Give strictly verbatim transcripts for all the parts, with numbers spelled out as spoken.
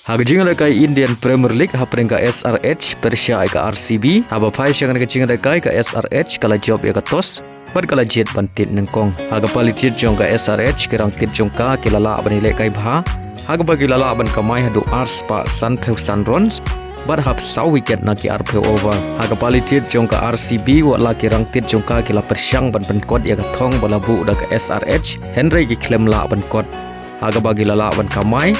Ha ka jingïalehkai Indian Premier League, hapdeng ka S R H pyrshah ïa ka R C B, haba phai sha kane ka jingïalehkai, ka S R H ka la jop ïa ka toss bad ka la jied ban tied nyngkong. Ha kaba la tied jong ka S R H, ki rangtied jong ka ki la lah ban ïalehkai bha, ha kaba ki la lah ban kamai haduh ar spah sanphew san runs bad hap saw wicket na ki arphew over. Ha kaba la tied jong ka R C B, wat la ki rangtied jong ka ki la pyrshang ban pynkot ïa ka thong ba la buh da ka S R H, hynrei ki khlem lah ban kot, ha kaba ki la lah ban kamai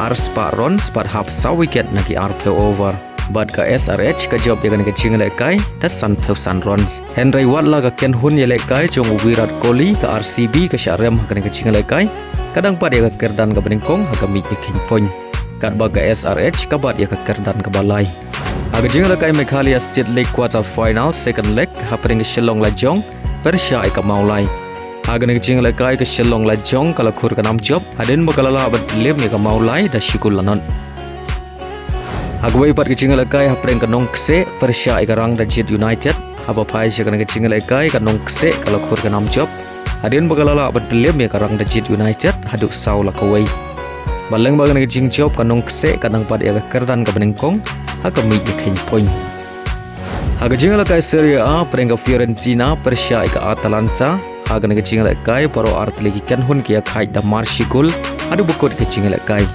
ar spah runs bad hap saw wicket na ki arphew over. Bad ka S R H ka jop ïa kane ka jingïalehkai da sanphew san runs. Hynrei wat la ka kynhun ïalehkai jong u Virat Kohli, ka R C B ka shah rem ha kane ka jingïalehkai, ka dang bat ïa ka kyrdan kaba nyngkong ha ka miej ïakheiñ point, katba ka S R H ka bat ïa ka kyrdan kaba lai. Ha ka jingïalehkai Meghalaya State League quarter final second leg, hapdeng ka Shillong Lajong pyrshah ïa ka Mawlai. Ha kane ka jingïalehkai, ka Shillong Lajong ka la khur ka nam jop hadien ba ka la lah ban pynliem ïa ka Mawlai da shi gol la nod. Ha kawei pat ka jingïalehkai, hapdeng ka Nongkseh pyrshah ïa ka Rangjit United, haba phai sha kane ka jingïalehkai, ka Nongkseh ka la khur ka nam jop hadien ba ka la lah ban pynliem ïa ka Rangjit United haduh saw la kawei. Bad lyngba kane ka jingjop, ka Nongkseh ka dang bat ïa ka kyrdan kaba nyngkong ha ka miej ïakheiñ point. Ha ka jingïalehkai Serie A, hapdeng ka Fiorentina pyrshah ïa ka Atalanta. Ha kane ka jingïalehkai, baroh artylli ki kynhun ki ïakhaid da mar shi gol haduh ba kut ka jingïalehkai.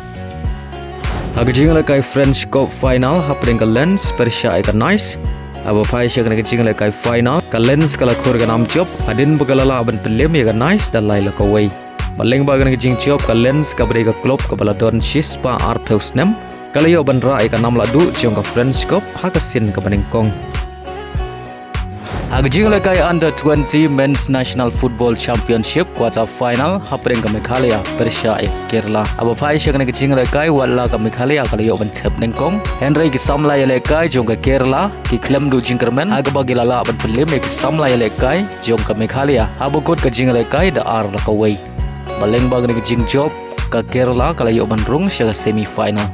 Ha ka jingïalehkai French Cup final, hapdeng ka Lens pyrshah ïa ka Nice, haba phai sha kane ka jingïalehkai final, ka Lens ka la khur ka nam jop hadien ba ka la lah ban pynliem ïa ka Nice da lai la kawei. Bad lyngba kane ka jingjop, ka Lens kaba dei ka klub kaba la don shispah arphew snem, ka la ïoh ban rah ïa ka nam lahduh jong ka French Cup ha ka sien kaba nyngkong. Ha ka jingïalehkai Under twenty Men's National Football Championship quarter final, hapdeng ka Meghalaya pyrshah ïa ka Kerala. Haba phai sha kane ka jingïalehkai, wat la ka Meghalaya ka la ïoh ban thep nyngkong, hynrei ki samla ïalehkai jong ka Kerala ki khlem duh jingkyrmen, ha kaba ki la lah ban pynliem ïa ki samla ïalehkai jong ka Meghalaya haba kut ka jingïalehkai da ar la kawei. Bad lyngba kane ka jingjop, ka Kerala ka la ïoh ban rung sha ka semi final.